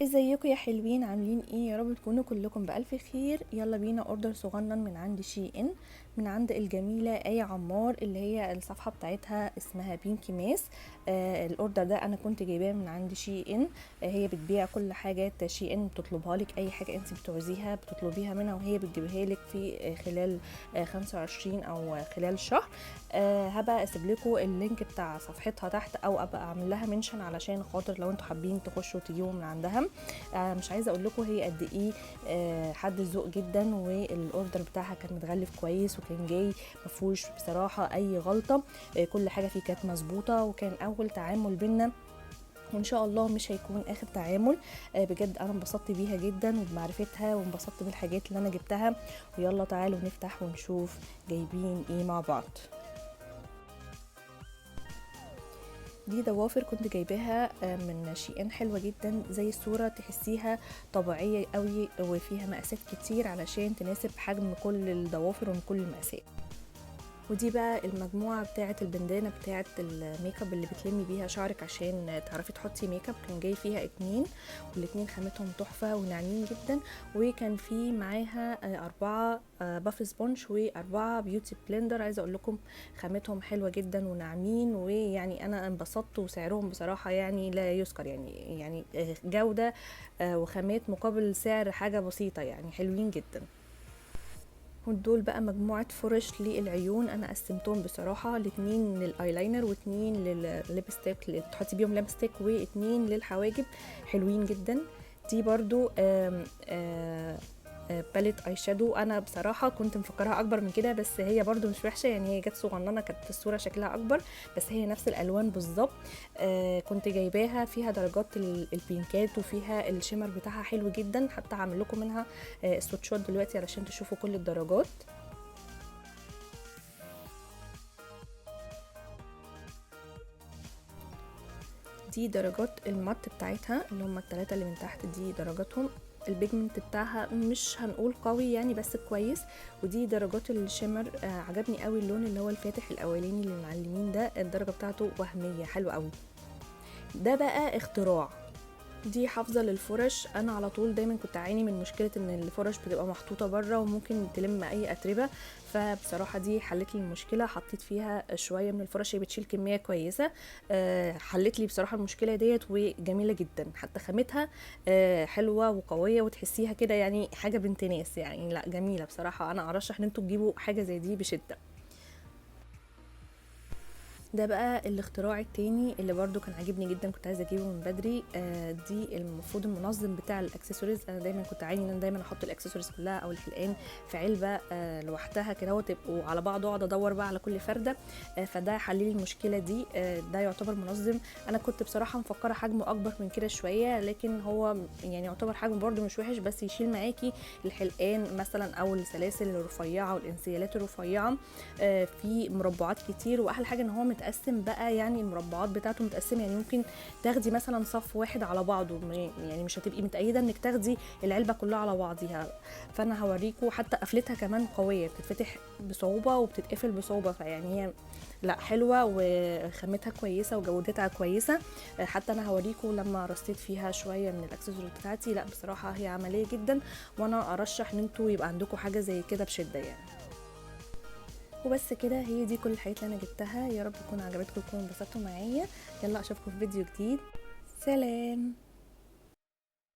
ازيكم يا حلوين؟ عاملين ايه؟ يا رب تكونوا كلكم بألف خير. يلا بينا order صغنن من عند SHEIN، من عند الجميلة آية عمار اللي هي الصفحة بتاعتها اسمها بينكي ماس. ال order ده انا كنت جايباه من عند SHEIN. هي بتبيع كل حاجات SHEIN، بتطلبها لك اي حاجة انت بتعوزيها بتطلبيها منها وهي بتجيبها لك في خلال 25 او خلال شهر. هبقى اسيب لكم ال link بتاع صفحتها تحت او ابقى اعمل لها mention علشان خاطر لو انتوا حابين تخشوا تجيبوا من عندها. مش عايزه اقول لكم هي قد ايه حد ذوق جدا، وال order بتاعها كان متغلف كويس وكان جاي مفهوش بصراحة اي غلطه. كل حاجة فيه كانت مظبوطة، وكان اول تعامل بينا وان شاء الله مش هيكون اخر تعامل. بجد انا انبسطت بيها جدا وبمعرفتها، وانبسطت بالحاجات اللي انا جبتها. ويلا تعالوا نفتح ونشوف جايبين ايه مع بعض. دي ضوافر كنت جايباها من SHEIN، حلوة جدا زي الصورة، تحسيها طبيعية قوي وفيها مقاسات كتير علشان تناسب حجم كل الضوافر ومن كل المقاسات. ودي بقى المجموعة بتاعة البندانة بتاعة الميك اب اللي بتلمي بيها شعرك عشان تعرفي تحطي ميك اب. كان جاي فيها 2، والاتنين خامتهم تحفة وناعمين جدا، وكان في معاها 4 puff sponge و4 beauty blender. عايزة اقول لكم خامتهم حلوة جدا وناعمين، ويعني انا انبسطت، وسعرهم بصراحة لا يذكر، جودة وخامات مقابل سعر حاجة بسيطة، حلوين جدا. ودول بقى مجموعة فرش للعيون، انا قسمتهم بصراحة الاتنين للايلاينر واتنين للل lipstick اللي بتحطي بيهم lipstick، واتنين للحواجب، حلوين جدا. دي برضو palette eye shadow، انا بصراحة كنت مفكرها اكبر من كده، بس هي برضو مش وحشة، هي جت صغننة، كانت في الصورة شكلها اكبر، بس هي نفس الالوان بالظبط. كنت جايباها فيها درجات البينكات وفيها ال shimmer بتاعها حلو جدا، حتى هعمل لكم منها سواتشات دلوقتي علشان تشوفوا كل الدرجات. دي درجات ال matte بتاعتها اللي هم التلاتة اللي من تحت، دي درجاتهم. ال pigment بتاعها مش هنقول قوي بس كويس. ودي درجات ال shimmer، عجبني قوي اللون اللي هو الفاتح الاولاني اللي معلمين ده، الدرجة بتاعته وهمية حلوة قوي. ده بقى اختراع، دي حافظه للفرش. انا على طول دايما كنت اعاني من مشكلة ان الفرش بتبقى محطوطة بره وممكن تلم اي اتربه، فبصراحة دي حلت لي المشكلة. حطيت فيها شوية من الفرش، هي بتشيل كمية كويسة. حلت لي بصراحة المشكلة ديت، وجميلة جدا، حتى خامتها، حلوة وقويه، وتحسيها كده حاجة بنت ناس، لا جميلة بصراحة. انا ارشح ان انتوا تجيبوا حاجة زي دي بشده. ده بقى الاختراع التاني اللي برضو كان عاجبني جدا، كنت عايزه اجيبه من بدري. دي المفروض المنظم بتاع الاكسسوارز. انا دايما كنت عايزه ان انا دايما احط الاكسسوارز كلها او الحلقان في علبة، لوحدها كده وتبقوا على بعض، واقعد ادور بقى على كل فرده. فده حل لي المشكلة دي. ده يعتبر منظم. انا كنت بصراحة مفكرة حجمه اكبر من كده شوية، لكن هو يعتبر حجمه برضو مش وحش، بس يشيل معاكي الحلقان مثلا او السلاسل الرفيعة والانسيالات الرفيعة. في مربعات كتير، واحلى حاجة ان هو متقسم بقى، المربعات بتاعته متقسمه، ممكن تاخدي مثلا صف واحد على بعضه، مش هتبقي متأيده انك تاخدي العلبة كلها على بعضيها. فانا هوريكم حتى قفلتها كمان قوية، بتتفتح بصعوبة وبتتقفل بصعوبة، فيعني هي لا حلوة وخامتها كويسة وجودتها كويسة. حتى انا هوريكم لما رصيت فيها شوية من الاكسسوارز بتاعتي، لا بصراحة هي عملية جدا، وانا ارشح ان انتوا يبقى عندكم حاجة زي كده بشده. وبس كده، هي دي كل الحاجات اللي انا جبتها. يا رب تكون عجبتكم وتكونوا انبسطتوا معايا. يلا اشوفكم في فيديو جديد. سلام.